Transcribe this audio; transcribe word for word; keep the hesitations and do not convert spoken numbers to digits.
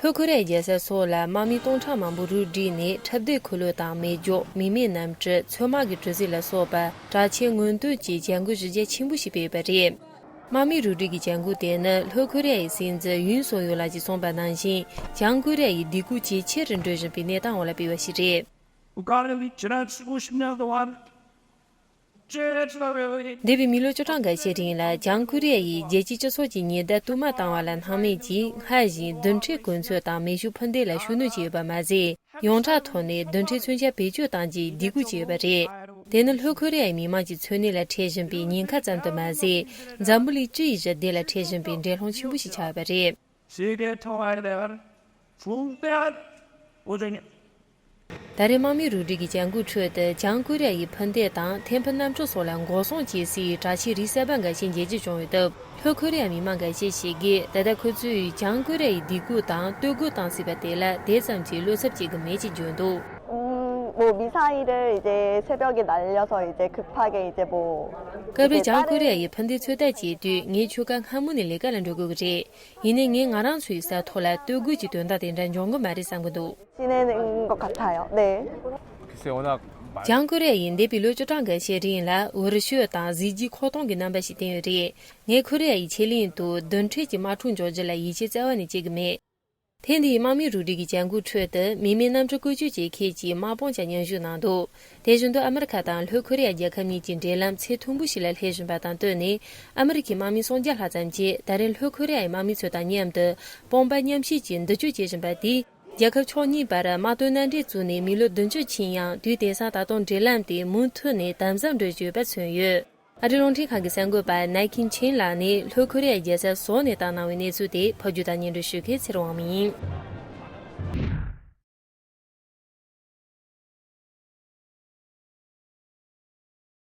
ལྷོ་ཁོ་རེ་ཡའི་རྒྱལ་ས་སོལ་ལ་དམག་མི་སྟོང་ཕྲག་མང་པོ་རུབ་བསྒྲིགས་ནས་འཁྲབ་སྡེར་འཁོར་ལོ་དང་མེ་སྒྱོགས། མི་མེད་གནམ་གྲུ། ཚོད་དམག་གི་གྲུ་གཟིངས་ལ་སོགས་པ་དྲག་ཆས་སྔོན་ཐོན་གྱི་བྱ་འགུལ་གཞི་རྒྱ་ཆེན་པོ་ཞིག་སྤེལ་ཡོད་པ་རེད། དམག་མིའི་རུབ་སྒྲིག་གི་བྱ་འགུལ་དེ་ནི་ལྷོ་ཁོ་རེ་ཡའི་སྲིད་འཛིན་ཡུན་སུག་ཡོལ་ལགས་ཀྱིས་གསུངས་པ་ནང་བཞིན། བྱང་ཁོ་རེ་ཡའི་སྡིགས་སྐུལ་ཇེ་ཆེ་རུ་འགྲོ་བཞིན་པའི་གནས་སྟངས་འོག་ལ་སྤེལ་བ་ཞིག་རེད། འདས་པའི་མི་ལོ་བཅུ་གྲངས་འགའ་ཤས་རིང་ལ་བྱང་ཁོ་རེ་ཡ་ཡིས་རྒྱལ་སྤྱིའི་སྤྱི་ཚོགས་ཀྱི་ཉེན་བརྡ་དུ་མ་བཏང་བ་ལ་སྣང་མེད་ཀྱིས། སྔར་བཞིན་རྡུལ་ཕྲན་གོ་མཚོན་དང་མེ་ཤུགས་འཕུར་མདེལ་ལ་ཤུགས་སྣོན་བྱས་ཡོད་པ་མ་ཟད། ཡོངས་གྲགས་ཐོག་ནས་རྡུལ་ཕྲན་མཚོན་ཆ་བེད་སྤྱོད་གཏང་རྒྱུའི་སྡིགས་སྐུལ་བྱས་ཡོད་པ་རེད། དེ་ནི་ལྷོ་ཁོ་རེ་ཡའི་མི་དམངས་ཀྱི་འཚོ་གནས་ལ་འཕྲད་བཞིན་པའི་ཉེན་ཁ་ཙམ་དུ་མ་ཟད། འཛམ་བུ་གླིང་སྤྱི་ཡི་ཞི་བདེ་ལ་འཕྲད་བཞིན་པའི་འགྲན་སློང་ཆེན་པོ་ཞིག་ཆགས་ཡོད་པ་རེད། ད་རེས་དམག་མིའི་རུབ་སྒྲིག་གི་བྱ་འགུལ་ཁྲོད་དུ། བྱང་ཀོ་རི་ཡ་ཡིས་འཕུར་མདེལ་དང་ཐན་འཕུར་གནམ་གྲུ་སོགས་ལ་འགོག་སྲུང་བྱེད་སའི་དྲག་ཆས་རིགས་གསར་པ་འགའ་ཤས་མཇལ་རྒྱུ་བྱུང་ཡོད་སྟབས། ལྷོ་ཁོ་རི་ཡའི་མི་མང་འགའ་ཤས་ཤིག་གིས། ད་ལྟ་ཁོ་ཚོས་བྱང་ཀོ་རི་ཡ་ཡི་སྡིགས་སྐུལ་དང་སྟོད་རྒོལ་བཏང་སྲིད་པ་དེ་ལ་དེ་ཙམ་གྱིས་བློ་འཚབ་བྱེད་ཀྱི་མེད་ཅེས་བརྗོད་འདུག 음, 뭐 미사일을 이제 새벽에 날려서 이제 급하게 이제 뭐 སྐབས་རེ་བྱང་ཀོ་རི་ཡ་ཡིས་འཕུར་མདེལ་ཚོད་ལྟ་བྱེད་དུས། ངས་ཆོ་ག་སྔ་མོ་ནས་ལས་ཀ་ལ་འགྲོ་དགོས་ཀྱི་རེད། ཡིན་ནའི་ངས་ང་རང་ཚོའི་ས་ཐོག་ལ་སྟོད་རྒོལ་གྱི་དོན་དག་དེ་འདྲ་འབྱུང་གི་མ་རེད་བསམ་གྱི་འདུག 지내는 것 같아요. 네. བྱང་ཀོ་རི་ཡ་ཡིས་འདས་པའི་ལོ་བཅུ་གྲངས་འགའ་ཤས་རིང་ལ་འུར་ཤོད་དང་གཟི་བརྗིད་མཁོ་གཏོང་གི་རྣམ་པ་ཞིག་བསྟན་ཡོད་རེད། ངས་ཁོ་རི་ཡ་ཡི་ཆེད་གླིང་དུ་རྡུལ་ཕྲན་གྱི་དམག་འཁྲུག་འཇོག་རྒྱུ་ལ་ཡིད་ཆེས་རྩ་བ་ནས་བྱེད་ཀྱི་མེད། ཐེངས་འདིའི་དམག་མིའི་རུབ་སྒྲིག་གི་བྱ་འགུལ་ཁྲོད་དུ། མི་མེད་གནམ་གྲུ་བཀོལ་སྤྱོད་བྱེད་མཁན་གྱི་དམག་དཔུང་ཀྱང་མཉམ་ཞུགས་གནང་འདུག་དེ་བཞིན་དུ་ཨ་མི་རི་ཁ་དང་ལྷོ་ཁོ་རི་ཡ་རྒྱལ་ཁབ་གཉིས་ཀྱི་འབྲེལ་ལམ་ཚད་མཐོན་པོ་ཞིག་ལ་སླེབས་བཞིན་པ་དང་བསྟུན་ནས། ཨ་མི་རི་ཁའི་དམག་མི་སུམ་བརྒྱ་ལྷག་ཙམ་གྱིས་ད་རེས་ལྷོ་ཁོ་རི་ཡའི་དམག་མི་ཚོ་དང་མཉམ་དུ་དཔུང་པ་མཉམ་གཤིབ་ཀྱིས་མདུན་སྐྱོད་བྱེད་བཞིན་པ་དེས། རྒྱལ་ཁབ་ཕྱོགས་གཉིས་བར་དམག་དོན་མནའ་འབྲེལ་བཙུགས་ནས་མི་ལོ་བདུན་ཅུ་ཕྱིན་ཡང་། དུས་དེང་སང་ད་དུང་འབྲེལ་ལམ་དེ་མུ་མཐུད་ནས་དམ་ཟབ་འགྲོ་བཞིན་ཡོད་པ་མཚོན་ཡོད། ཨ་རིའི་རླུང་འཕྲིན་ཁང་གི་གསར་འགོད་པ་ནའི་ཁིན་ཆིན་ལགས་ནས་ལྷོ་ཁོ་རི་ཡའི་རྒྱལ་ས་སོལ་ནས་བཏང་གནང་བའི་གནས་ཚུལ་དེ་ཕབ་སྒྱུར་དང་སྙན་སྒྲོན་ཞུ་མཁན་ཚེ་རིང་དབང་མོ་ཡིན།